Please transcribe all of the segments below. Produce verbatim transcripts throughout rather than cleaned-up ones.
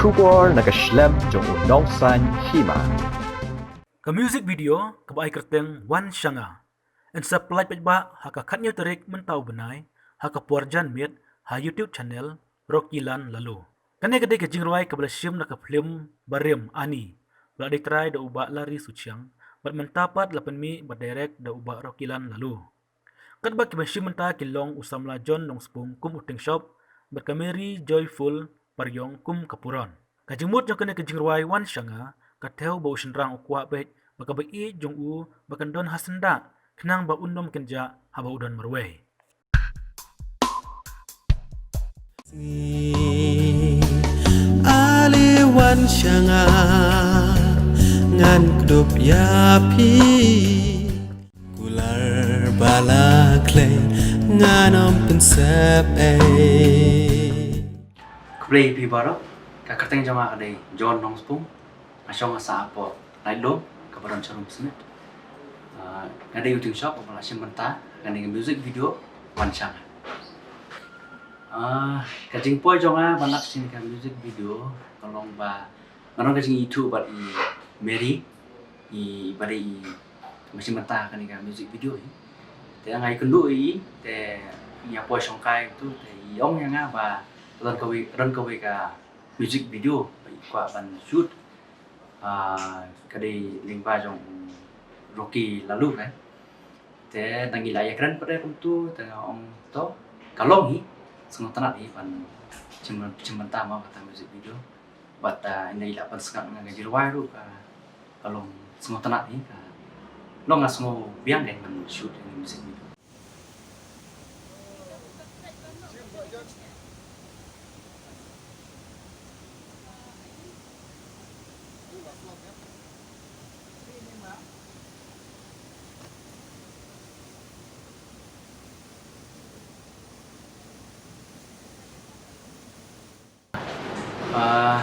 Khubor na ka shlem jong u Nongsaiñ Hima. Ka music video kaba ai kyrteng Wan Sha Nga yn sa pynlait paidbah ha ka khathynñiew tarik mynta u bnai ha ka por janmiet ha YouTube channel Rocky Lan Lalu. Kane ka dei ka jingrwai kaba la shim na ka phlim barim Ani, ba la dei trai da u Bah Larry Suchiang, bad mynta pat la pynmih bad direct da u Bah Rocky Lan Lalu. Katba ki ban shim bynta ki long u samla John Nongspung kum u Tingshop, bad ka Mary Joyful Pariong kum ka Puron. Ka jingmut jong kane ka jingrwai Wan Sha Nga ka thew ba u shynrang u kwah beit ba kaba ïeit jong u ba kan don ha syndah, khnang ba un ym kynjah haba u don marwei. Ale wan sha nga, ngan kdup ïa phi. Kular ba la khlei, ngan ym pynsep ei. Khublei phi baroh, ka kyrteng jong nga ka dei John Nongspung. Nga shong ha Sahpok, Laitdom, kaba don sharum Smit. Ah, nga dei u Tingshop, ba la shim bynta kane ka music video, Wan Sha Nga. Ah, ka jingpoi jong nga ban lap sha kane ka music video ka long ba nga don ka jingïathuh bad i Mary, i ba dei i ba shim bynta kane ka music video hi. Te nga ïakynduh ïa i, te nga poi shongkai tu, te i ong ïa nga ba don kawei, don kawei ka music video ba i kwah ban shoot. Ah, ka dei lyngba jong u Rocky Lalu, kan. Te ngi la ïakren pat kumtu, te nga ong to, ka long hi, sngewtynnat hi ban shim, shim bynta mo kata music video. Bad, ah, ynda i la pynsngap nga ka jingrwai ruh ka, ka long sngewtynnat hi, ka long nga sngewbiang dei ban shoot ïa ka music video. Ah,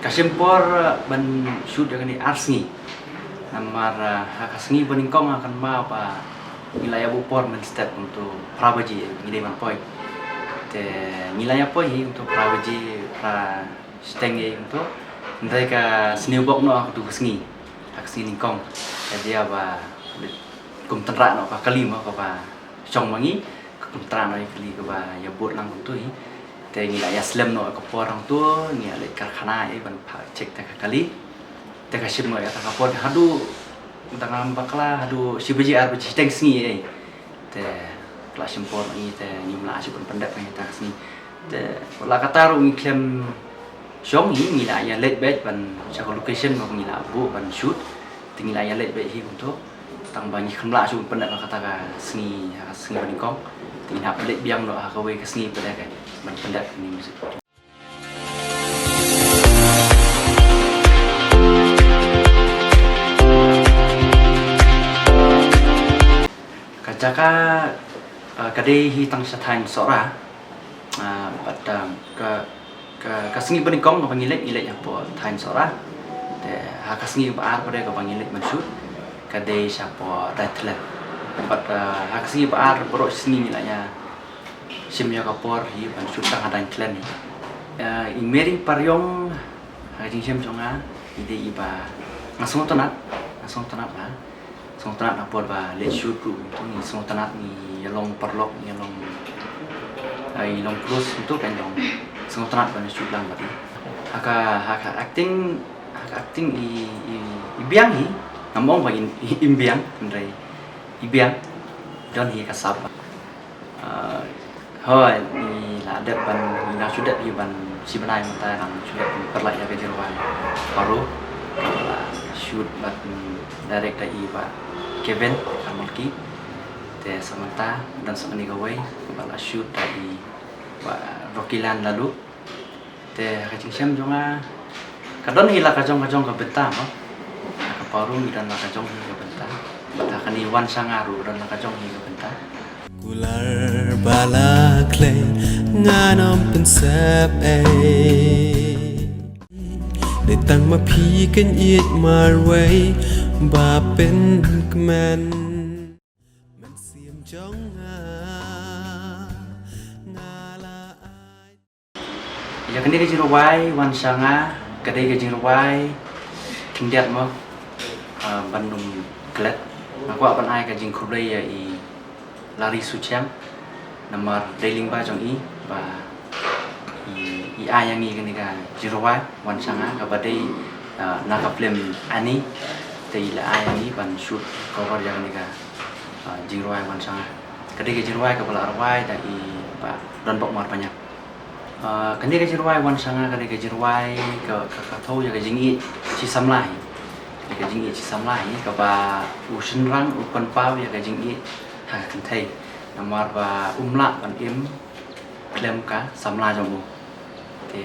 ka shim por, ah, ban shoot ïa kane ar sngi. Namar, ah, ha ka sngi ba nyngkong nga kynmaw ba ngi la ïa buh por mynstep kumto phra baje ngi dei ban poi. Te ngi la ïa poi hi kumto phra baje, phra shiteng ei kumto. Hynrei ka sniew bok noh ha kato ka sngi. Ha ka sngi nyngkong. Ka dei ba kum tynrah noh ka kali mo kaba shong ma ngi, ka kum tynrah noh ïa ka kali kaba ïa bud lang kumto hi. Te ngi la ïa slem noh ka por hangto, ngi ïa leit karkhana ei ban phah check ta ka kali. Te ka shim noh ïa ta ka por haduh dang ym bakla, haduh shi baje ar baje shiteng sngi ei. Te la shim por ngi te ngim lah shuh ban pyndep ïa ta ka sngi. Te la kata ruh ngi khlem shong hi, ngi la ïa leit beit ban sha ka location ba ngi la buh ban shoot. Te ngi la ïa leit beit hi kumto. Tang ba ngi khlem lah shuh ban pyndep ha kata ka sngi, ha ka sngi ba nyngkong. Te ngi hap leit biang noh ha kawei ka sngi pat ka ban pyndep ïa kane ka music. Ka jaka, ah, ka dei hi tang sha thaiñ Sohra. Ah, bad, ah, ka, ka, ka sngi ba nyngkong kaba ngi leit, ngi leit hapoh thaiñ Sohra. Te ha ka sngi ba ar pat kaba ngi leit ban shoot ka dei shapoh Dainthlen. Bad, ah, ha ka sngi ba ar baroh sngi ngi la ïa shim ïa ka por hi ban shoot tang ha Dainthlen hi. Ah, i Mary Pariong, ha ka jingshem jong nga, i dei iba nga sngewtynnat, nga sngewtynnat ba sngewtynnat na por ba leit shoot ruh, ngi sngewtynnat, ngi ïa long paralok, ngi ïa long, ah, i long close kumto, kan long sngewtynnat ban shoot lang bad i. Ha ka, ha ka acting, ha ka acting i, i, i biang hi, ngam ong ba i, i, im biang, hynrei i biang, don hi ka sap. Ah, hooid, ngi la dep ban, ngi dang shu dep hi ban shi bnai mynta, dang shu dep ban pynlait ïa ka jingrwai Paro. Ngi la shoot bad, mm, direct da i Bah Kevin Karmalki. Te sa mynta don sa kane kawei ba la shoot da i Bah Rocky Lan Lalu. Te ha ka jingshem jong nga ka don hi la ka jong ka jong ka bynta mo. Ha ka Paro ngi don la ka jong hi ka bynta. Bad ha kane Wan Sha Nga ruh don la ka jong hi ka bynta. Kular ba la khlei ngan ym pynsep ei. Dei tang ma phi kein ïeit marwei ba pynkmen. Mynsiem jong nga, nga la ai. Ïa kane ka jingrwai Wan Sha Nga, ka dei ka jingrwai khyndiat mo, ah, ban ym klet. Nga kwah ban ai ka jingkhublei ïa i Larry Suchiang, namar dei lyngba jong i ba i, i ai ïa ngi kane ka jingrwai Wan Sha Nga, kaba dei, ah, na ka film Annie, te i la ai ïa ngi ban shoot cover ïa kane ka, ah, jingrwai Wan Sha Nga. Ka dei ka jingrwai kaba la rwai da i Bah Donbok Marbaniang. Ah, kane ka jingrwai Wan Sha Nga ka dei ka jingrwai ka, ka, ka thew ïa ka jingïeit shi samla hi. Ka dei ka jingïeit shi samla hi kaba u shynrang u pynpaw ïa ka jingïeit ha ka kynthei. Namar ba um lah ban im khlem ka samla jong u. Te,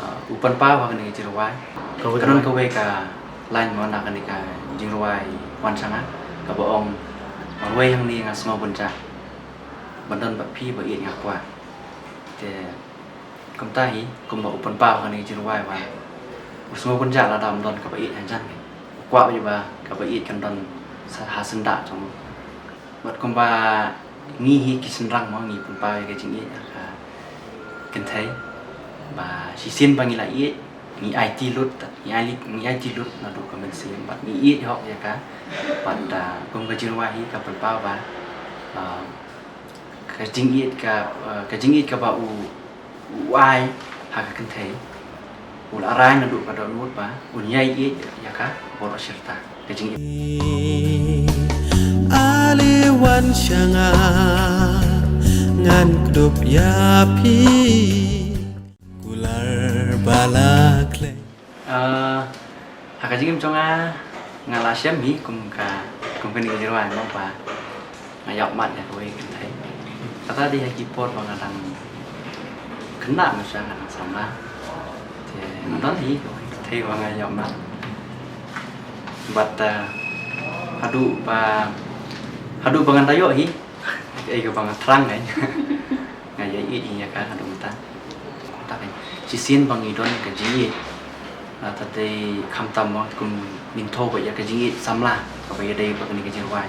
ah, u pynpaw ha kane ka jingrwai. Kawei ka don kawei ka line mo na kane ka jingrwai Wan Sha Nga kaba ong, marwei hangne nga sngew bynjah ban don bad phi ba ïeit nga kwah. Te kumta hi, kumba u pynpaw kane ka jingrwai ba u sngew bynjah lada ym don kaba ïeit hajan, u kwah ba kaba ïeit kan don sa ha syndah jong u. Bad kumba ngi hi ki shynrang mo, ngi pynpaw ïa ka jingïeit ha ka kynthei ba shisien ba ngi la ïeit, ngi aiti lut, ngi ai lut, ngi aiti lut naduh ka mynsiem bad ngi ïeit hok ïa ka. Bad, ah, kum ka jingrwai hi ka pynpaw ba, ah, ka jingïeit ka, ah, ka jingïeit kaba u, u ai ha ka kynthei u la rai naduh ka dohnud ba un ïai ïeit ïa ka baroh shi rta. Ka jingïeit. Ale Wan Sha Nga, ngan kdup ïa phi. Kular ba la khlei. Ah, ha ka jingim jong nga, nga la shem hi kum ka, kum kane ka jingrwai mo ba nga ïap mat ïa kawei ka kynthei. Kata dei ha ki por ba nga dang khynnah, nga shu nga dang samla. Te nga don hi kawei ka kynthei ba nga ïap mat. Bad, ah, haduh ba, haduh ba ngan da ïoh hi, kaei kaba nga thrang, eh. Nga ïa ïeit ïa ka haduh mynta. Mynta ka shisien ba ngi don ka jingïeit, ah, ta dei khamtam mo, kum ngin thew ba ïa ka jingïeit samla kaba ïadei bad kane ka jingrwai.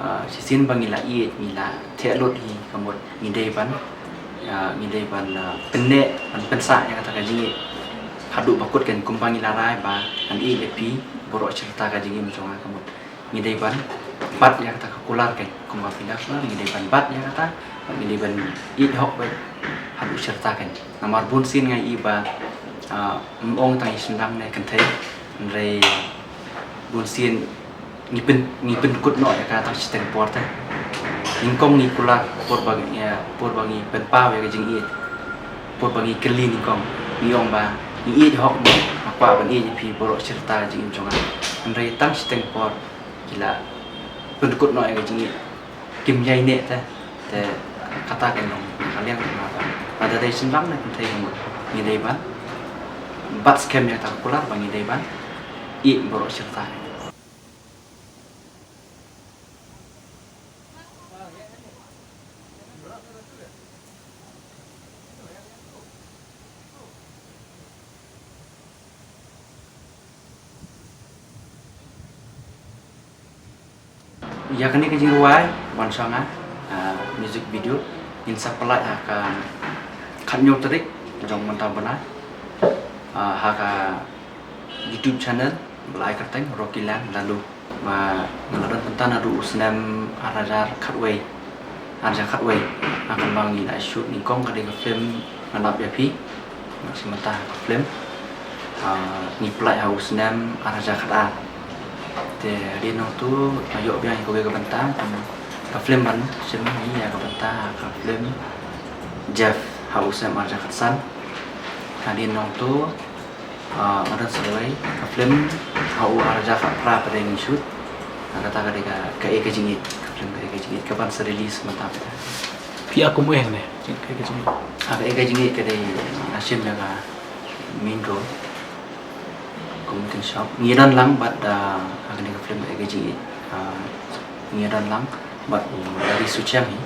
Ah, shisien ba ngi la ïeit, ngi la theh lut hi, ka mut ngi dei ban, ah, ngi dei ban, ah, pynneh, ban pynsah ïa kata ka jingïeit. Haduh ba kut kan, kumba ngi la rai ba ngan ïeit ïa phi baroh shi rta ka jingim jong nga, ka mut ngi dei ban bat ïa kata ka kular kan, kumba phi la kular, ngi dei ban bat ïa kata, ngi dei ban ïeit hok bad haduh shi rta kan. Namar bun sien nga i ba, ah, ym ong tang i shynrang ne kynthei, hynrei bun sien ngi pyn, ngi pynkut noh ïa ka tang shiteng por te. Nyngkong ngi kular por ba ngi, ïa, por ba ngi pynpaw ïa ka jingïeit. Por ba ngi kylli nyngkong, ngi ong ba ngi ïeit hok mo, nga kwah ban ïeit ïa phi baroh shi rta jingim jong nga. Hynrei tang shiteng por ki la pynkut noh ïa ka jingïeit, kim ïai neh te. Te kata ka long ka liang, lada dei shynrang ne kynthei, ngi dei ban bat skhem ïa kata ka kular ba ngi dei ban ïeit baroh shi rta. Ïa kane ka jingrwai Wan Sha Nga, ah, music video, ngin sa pynlait ha ka khatñiew tarik jong mynta u bnai, ah, ha ka YouTube channel ba la ai kyrteng Rocky Lang Lalu. Ba nga la don bynta naduh u snem ar hajar khatwei, ar hajar khatwei. Nga kynmaw ngi la shoot nyngkong ka dei ka film Ngan Ap Ïa Phi. Nga shim bynta ha ka film, ah, ngi pynlait ha u snem ar hajar khatar. Te hadien nangtu nga ïoh biang ïa kawei ka bynta, ka film ban shim ïa ka bynta ha ka film Jeff ha u snem ar hajar khatsan. Hadien nangtu, ah, nga don sa kawei ka film ha u ar hajar khatphra pat ngi shoot. Ah, kata ka dei ka, Kaei Ka Jingïeit, ka film Kaei Ka Jingïeit kaban sa release mynta pat. Phi ïa kum u eng ne? Kaei Ka Jingïeit. Ah, Kaei Ka Jingïeit ka dei nga shim ïa ka main role. Kum kin shop. Ngi don lang bad, ah, ha kane ka film Kaei Ka Jingïeit. Ah, ngi don lang bad u Larry Suchiang hi.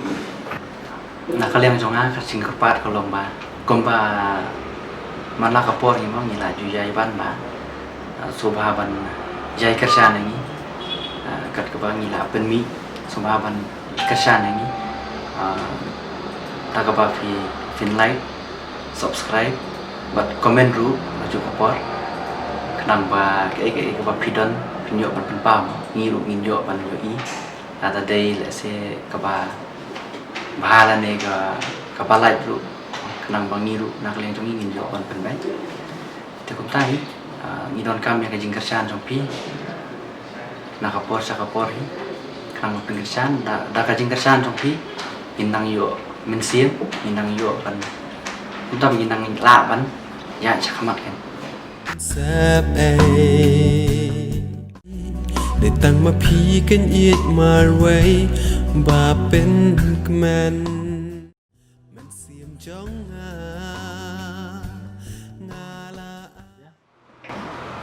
Na ka liang jong nga ka jingkyrpad ka long ba kumba man la ka por ngi mo ngi la ju ïai ban ba, ah, sngewbha ban ïai kyrshan ïa ngi. Ah, kat kaba ngi la pynmih sngewbha ban kyrshan ïa ngi. Ah, ta kaba phi, phin like, Subscribe bad comment ruh ha kajuh ka por, khnang ba kaei kaei kaba phi don phin ïoh ban pynpaw, ngi ruh ngin ïoh ban ïohi. Lada dei lehse kaba bha lane ka, kaba lait ruh, khnang ba ngi ruh na ka liang jong ngi ngin ïoh ban pynbeit. Te kumta hi, ah, ngi donkam ïa ka jingkyrshan jong phi na ka por sha ka por hi. Khnang ba pynkyrshan da, da ka jingkyrshan jong phi ngin nang ïoh mynsiem, ngin nang ïoh ban, kumta ngin nang lah ban ïaid shakhmat kan. Sep ei. Dei tang ma phi kan ïeit marwei ba pynkmen. Mynsiem jong nga, nga la.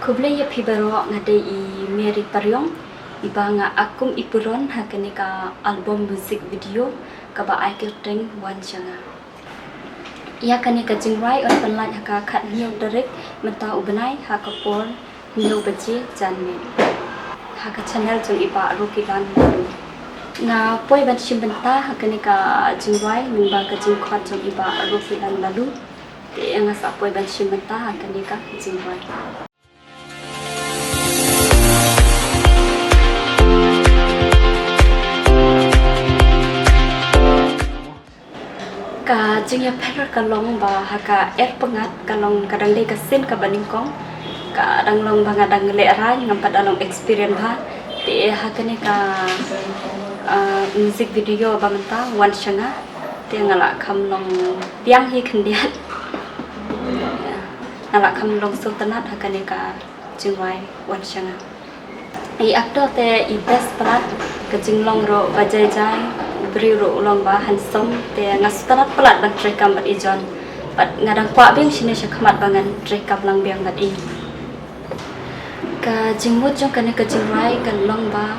Khublei ïa phi baroh, nga dei i Mary Pariong, iba nga ap kum i Puron ha kane ka album music video kaba ai kyrteng Wan Sha Nga. Ïa kane ka jingrwai yn pynlait ha ka khathynñiew tarik mynta u bnai ha ka por hynñiew baje janmiet ha ka channel jong i Bah Rokilan Laloo. Nga poi ban shim bynta ha kane ka jingrwai lyngba ka jingkhot jong i Bah Rokilan Laloo. Te nga sa poi ban shim bynta ha kane ka jingrwai. Ka jingïapher ka long ba ha ka er pyngngad ka long ka dang dei ka sien kaba nyngkong, ka dang long ba nga dang lehraiñ, ngam pat da long experience bha. Te ha kane ka, ah, music video ba mynta Wan Sha Nga, te nga la kham long biang hi khyndiat. Nga la kham long sngewtynnat ha kane ka jingrwai Wan Sha Nga. I actor te i best palat, ka jinglong ruh ba jai jai, u briew ruh u long ba handsome, te nga sngewtynnat palat ban treikam bad i John. Bad nga dang kwah biang shane shakhmat ba ngan treikam lang biang bad i. Ka jingmut jong kane ka jingrwai ka long ba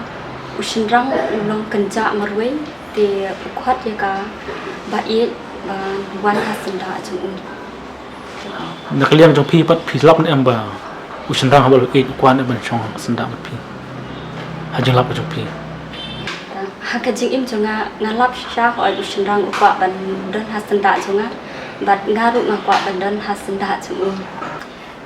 u shynrang u long kynjah marwei, te u khot ïa kaba ïeit ban wan ha syndah jong u. Na ka liang jong phi pat phi lap ne em ba u shynrang haba u ïeit u kwah ne ban shong ha syndah bad phi? Ha jinglap jong phi. Ha ka jingim jong nga, nga lap shisha hooid u shynrang u kwah ban don ha syndah jong nga, bad nga ruh nga kwah ban don ha syndah jong u.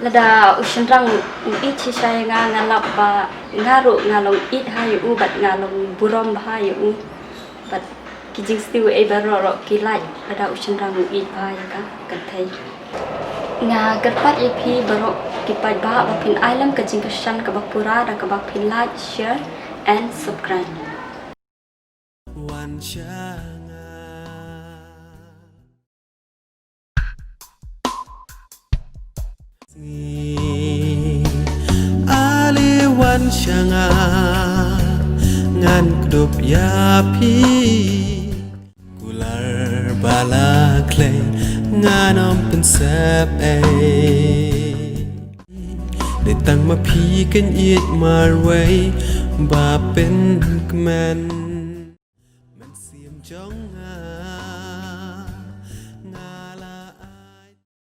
Lada u shynrang u ïeit shisha ïa nga, nga lap ba nga ruh nga long ïeit ha ïa u bad nga long burom bha ïa u. Bad ki jingsniew ei baroh ruh ki lait lada u shynrang u ïeit bha ïa ka kynthei. Nga kyrpad ïa phi baroh ki paidbah ba phin ai lem ka jingkyrshan kaba pura da kaba phin like, share and subscribe. Wan Sha Nga. Ale Wan Sha Nga, ngan kdup ïa phi. Kular ba la khlei ngan ym pynsep ei. Dei tang ma phi kan ïeit marwei ba pynkmen. Mynsiem jong